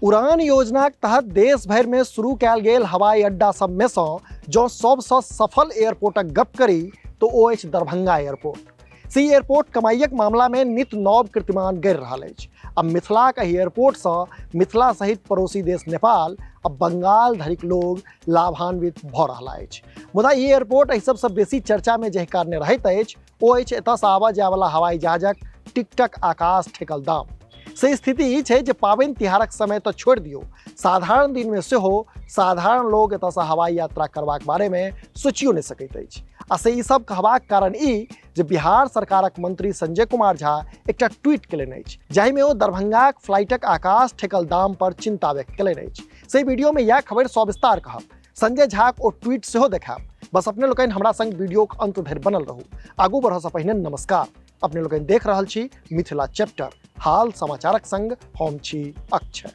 उड़ान योजनाक तहत देश भरि में शुरू कयल गेल हवाई अड्डा सब में सँ जँ सबसँ सफल एयरपोर्टक गप करी तो ओ अछि दरभंगा एयरपोर्ट। से एयरपोर्ट कमाइयक मामला में नित नव कीर्तिमान गढ़ि रहल अछि आ मिथिलाक एहि एयरपोर्ट सँ मिथिला सहित पड़ोसी देश नेपाल आ बंगाल धरिक लोग लाभान्वित भऽ रहल अछि। मुदा ई एयरपोर्ट एहि सबसँ बेसी चर्चा में जाहि कारणे रहैत अछि ओ अछि एतऽसँ आबऽ जायवला हवाई जहाजक टिकटक आकाश ठेकल दाम। से स्थिति ई छै जे पाबनि तिहारक समय तऽ छोड़ि दियौ, साधारण दिनमे सेहो साधारण लोग एतऽसँ हवाई यात्रा करबाक बारेमे सोचियो नहि सकैत अछि। आ से ई सब कहबाक कारण ई जे बिहार सरकारक मंत्री संजय कुमार झा एकटा ट्वीट केलनि अछि जाहिमे ओ दरभंगाक फ्लाइटक आकाश ठेकल दाम पर चिंता व्यक्त केलनि अछि। से वीडियोमे इएह खबरि सविस्तार कहब, संजय झाक ओ ट्वीट सेहो देखायब। बस अपने लोकनि हमरा संग वीडियोक अंत धरि बनल रहू। आगू बढ़ऽसँ पहिने नमस्कार, अपने लोकनि देख रहल छी मिथिला चैप्टर, हाल समाचारक संग हम छी अक्षय।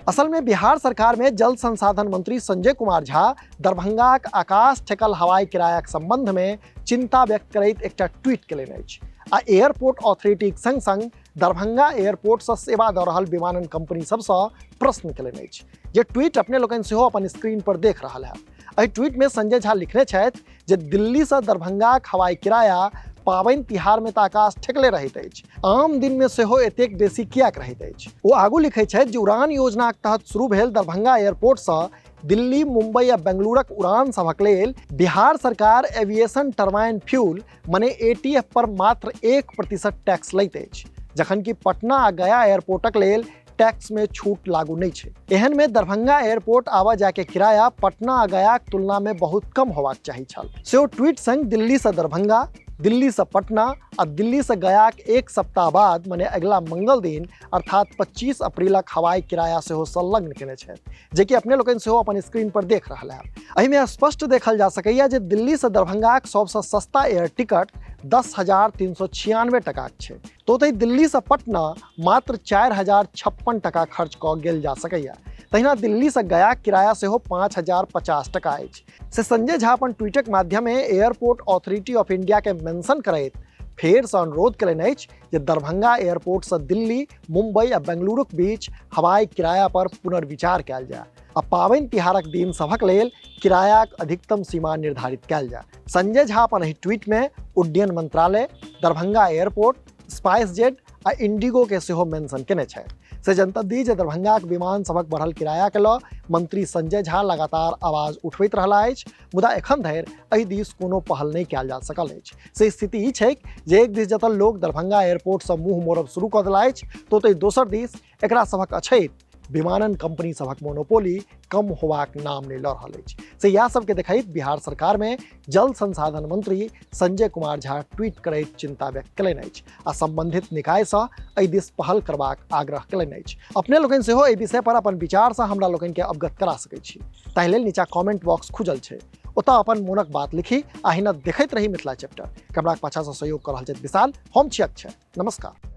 असल में बिहार सरकार में जल संसाधन मंत्री संजय कुमार झा दरभंगाक आकाश ठेकल हवाई किरायाक संबंध में चिंता व्यक्त करैत एकटा ट्वीट केलनि अछि आ एयरपोर्ट अथॉरिटीक संग संग दरभंगा एयरपोर्ट सँ सेवा दऽ रहल विमानन कंपनी सबसँ प्रश्न केलनि अछि, जे ट्वीट अपने लोकनि सेहो अपन स्क्रीन पर देख रहल हैब। एहि ट्वीट में संजय झा लिखने छथि जे दिल्ली सँ दरभंगाक हवाई किराया पाबनि तिहार में तऽ आकाश ठेकले रहैत अछि, आम दिन में सेहो एतेक बेसी किएक रहैत अछि। ओ आगू लिखैत छथि जे उड़ान योजनाक तहत शुरू भेल दरभंगा एयरपोर्ट सँ दिल्ली, मुंबई आ बेंगलुरुक उड़ान सभक लेल बिहार सरकार एविएशन टर्बाइन फ्यूल मने एटीएफ पर मात्र 1% टैक्स लैत अछि, जखन कि पटना आ गया एयरपोर्टक लेल टैक्स में छूट लागू नहीं छै। एहन में दरभंगा एयरपोर्ट आवा जाय के किराया पटना आ गयाक तुलना में बहुत कम होबाक चाही छल। से ओ ट्वीट संग दिल्ली से दरभंगा, दिल्ली से पटना आ दिल्ली से गयाक एक सप्ताह बाद मने अगिला मंगल दिन अर्थात 25 अप्रैलक हवाई किराया सेहो संलग्न केने छथि, जे कि अपने लोकनि सेहो अपन स्क्रीन पर देख रहल हैब। एहिमे स्पष्ट देखल जा सकैए जे दिल्ली से दरभंगाक सबसँ सस्ता एयर टिकट 10,396 टकाक छै, तो ओतहि दिल्ली से पटना मात्र 4,056 टका खर्च कऽ गेल जा सकैए। तहिना दिल्ली से गयाक किराया सेहो 5,050 टका अछि। से संजय झा अपन ट्वीटक माध्यमे एयरपोर्ट अथॉरिटी ऑफ इंडिया के मेंशन करैत फेरसँ अनुरोध केलनि अछि जे दरभंगा एयरपोर्ट से दिल्ली, मुंबई आ बेंगलुरुक बीच हवाई किराया पर पुनर्विचार कयल जाय आ पाबनि तिहारक दिन सभक लेल किरायाक अधिकतम सीमा निर्धारित कयल जाय। संजय झा अपन एहि ट्वीट में उड्डयन मंत्रालय, दरभंगा एयरपोर्ट, स्पाइस जेट आ इंडिगो के सेहो मेंशन केने छथि। से जनतब दी जे दरभंगाक विमान सभक बढ़ल किराया के लऽ मंत्री संजय झा लगातार आवाज उठबैत रहला अछि, मुदा एखन धरि एहि दिस कोनो पहल नहि कयल जा सकल अछि। से स्थिति ई छैक जे एक दिस जतऽ लोक दरभंगा एयरपोर्टसँ मुँह मोड़ब शुरू कऽ देला अछि, तऽ ओतहि दोसर दिस एकरा सभक अछैत विमानन कंपनी सभक मोनोपोली कम होबाक नाम नहि लऽ रहल अछि। से इएह सबके देखैत बिहार सरकार में जल संसाधन मंत्री संजय कुमार झा ट्वीट करैत चिंता व्यक्त केलनि अछि आ संबंधित निकायसँ एहि दिस पहल करबाक आग्रह केलनि अछि। अपने लोकनि सेहो एहि विषय पर अपन विचारसँ हमरा लोकनि के अवगत करा सकैत छी, ताहि लेल नीचा कमेंट बॉक्स खुजल छै, ओतऽ अपन मोनक बात लिखी आ हिना देखैत रही मिथिला चैप्टर। कैमराक पाछासँ सहयोग कऽ रहल छथि विशाल, हम छी अक्षय, नमस्कार।